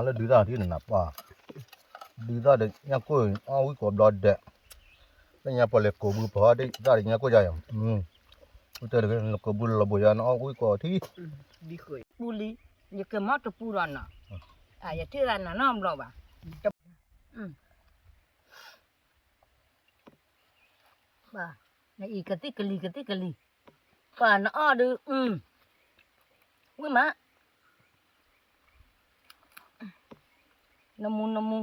လၢဒုးသၣ်ထံနနၢ်ပၢၢ်, ဒုးသၣ်ဒီးညၣ်ကိၢ်အီၣ်ဝံကိးဘျီဒဲး, လၢညါပှၤလဲၤကိးဘုပဟီဒုးသၣ်ဒီးညၣ်ကိၢ်ယါယၤ, ပတဲတဂ့ၤ ကိးဘုလီၤဘိယါနအီၣ်ဝံကိးထံ ပူလံ, ယကမီတပူဒီးနီၤ, ယထံၣ်သးနၤနီတဘျီဘၣ်, နအံၤကသံၣ်ကလံၤကသံၣ်ကလံၤ, ပှၤနအီၣ်ဒုး, ဝံမး, နမူနမူ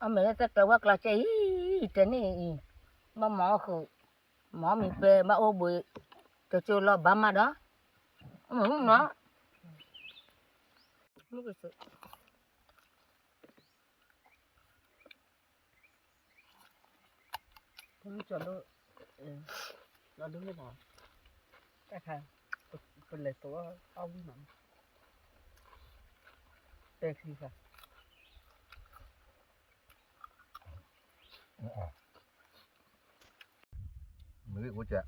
အမဲာ်လၢတၢ်တဝၢကျါကဲအံၤ, တနံၣ်အံၤ, ဘၣ်မၤအီၣ်ဃုာ်, မၤအီၣ်မံၤပဲ, ဘၣ်အိၣ်ဘှံး, တကၠိလီၤဘၣ်မးဒီး, မုၢ်နီၤ, မုၢ်ကစၢၢ် ဖုမုၢ်ကၠီဒိၣ်, ကၠီဒိၣ်မ့ၢ်ဘၣ်, တၢ်ခါ, ပလဲၤသိးအီၣ်ဝံၣ်မး, တဲချံခါ, မ့ၢ်အိၣ်ကဲ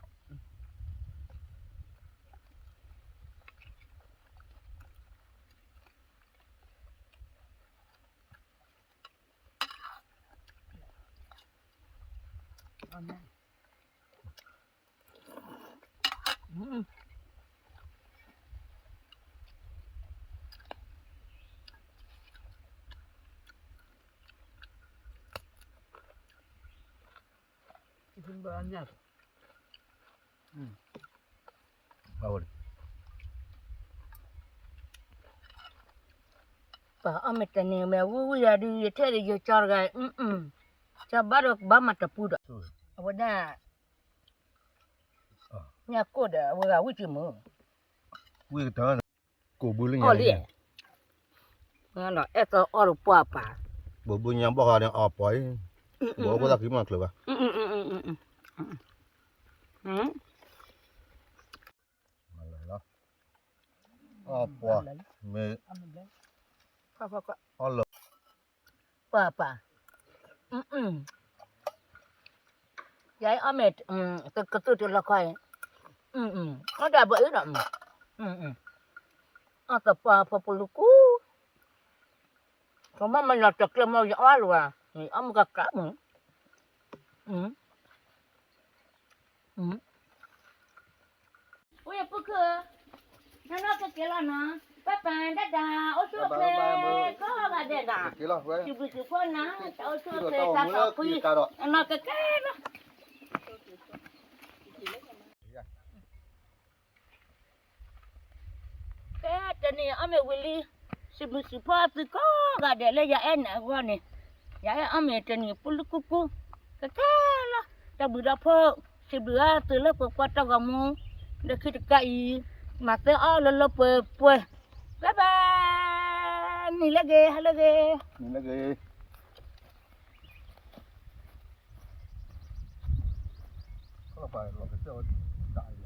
ပှၤအီၣ်မ့ၢ်တနံၤမ့ၢ်ဝံၣ်ဝံၣ်ယၤဒုး ယထဲဒီးယကၠီတဂၤ, ကၠီဘၣ်ဒီးဘၣ်မၤတပူဒီး, အဝဲဒၣ် ညၣ်ကိၢ်ဒီး အဝဲဂၤဝံၣ်က့ၤမုၢ်, ဝံၣ်ကတၢၢ်, ကိးဘုလၢညါ, အဲၣ်သီအီၣ်တပှၢ်ပၢ်, ဘိဘုညါဘီၣ်ဃးဒီးအီၣ်ပှၢ်အံၤ, ဘိဘုသးကံမၤချၢဘၣ်, အီၣ်ပှၢ်, မ့ၢ်, အီၣ်လၢ ပှၤပှၤ, ယအံၤအီၣ်မ့ၢ်, ကသူၣ်တလီခီအံၤ, အီၣ်တၢ်ဘၣ်အံၤဒီး, အီၣ်သပှၢ်ဖိပလူၤကူ, ကမၤမၤလီၤတကျၢၤမ့ၢ်ယအီၣ်လၢၤဘၣ်, အီၣ်မ့ၢ်ကကးမ့ၢ်, အိၣ်ယပုၢ်ခုၣ်, နီၢ်နီၢ်ကက့ၤလီၤနီၤ, ပၢ်ပၢ်ဒၣ်ဒၣ် အိၣ်ဆူၣ်အိၣ်ချ့, ကိးဂၤဒဲးနီၤ, စံးဘျုးစံးဖှိၣ်နၤ, တၢ်အိၣ်ဆူၣ်အိၣ်ချ့တၢ်သးဖှံ, နီၢ်နီၢ်ကက့ၤလီၤ. ကဲတနံၤအီၣ်မ့ၢ်ဝံၤလံ, စံးဘျုးစံးဖှိၣ်သုကိးဂၤဒဲးလၢယအဲၣ်နၤအဂီၢ်န့ၣ်, ယအဲၣ်အီၣ်မ့ၢ်တနံၤပူၤလၢကူပူၤ, ကကဲလီၤ, တၢ်ဘျုးဒီးဖှိၣ်, စံးဘျုးအီၤသုလၢပှဲၤပှဲၤတၢ်ဂီၤမူ, လၢခံတကးအံၤ, မၤသ့အီၣ်လၢလၢပှဲၤပှဲၤ, ဘၣ်ဘၣ်, နံၤလၢဂ့ၤ ဟါလၢဂ့ၤ, နံၤလၢဂ့ၤ, လီၤကစၢၢ်ဝဲတၢ်